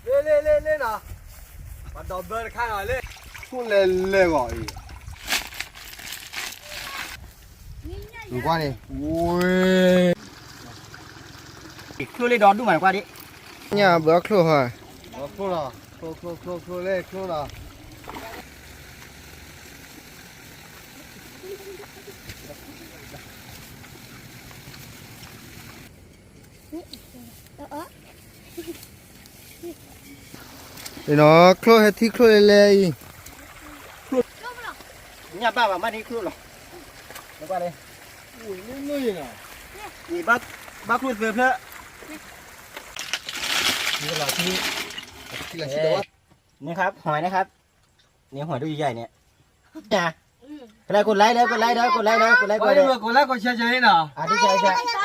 လ့လ့လ့လ့နီၤ, ပှၤဒီးဘၢတခါနီၤလ့, ခိၣ်လဲၤလဲၤဂီၤအံၤ, နကွၢ်န့ၣ်, ဝဲ, ချိၣ်လ့ဒီဒူၣ်မးနကွၢ်ဒံး, ညၣ်ဘၢချိၣ်ဟါ, ချိၣ်လီၤ, ချိၣ်ချိၣ်ချိၣ်ချိၣ်လ့ချိၣ်လီၤ. နီၤ ချိၣ်ဟဲထံၣ်ချိၣ်လဲၤလဲၤအံၤ, ညၣ်ဘၣ်ဘၣ်မ့ၢ်ထံၣ်ချိၣ်လီၤ, နကွၢ်န့ၣ်, ဘၣ်ချိၣ်သၢဖျၢၣ်, นี่ครับ หอยนะครับ นี่หอยตัวใหญ่ๆเนี่ย นะ กดไลค์เด้อ กดไลค์เด้อ กดไลค์เด้อ กดไลค์เด้อ กดไลค์กดแชร์เด้อ อ่ะ ดีใจจ้ะ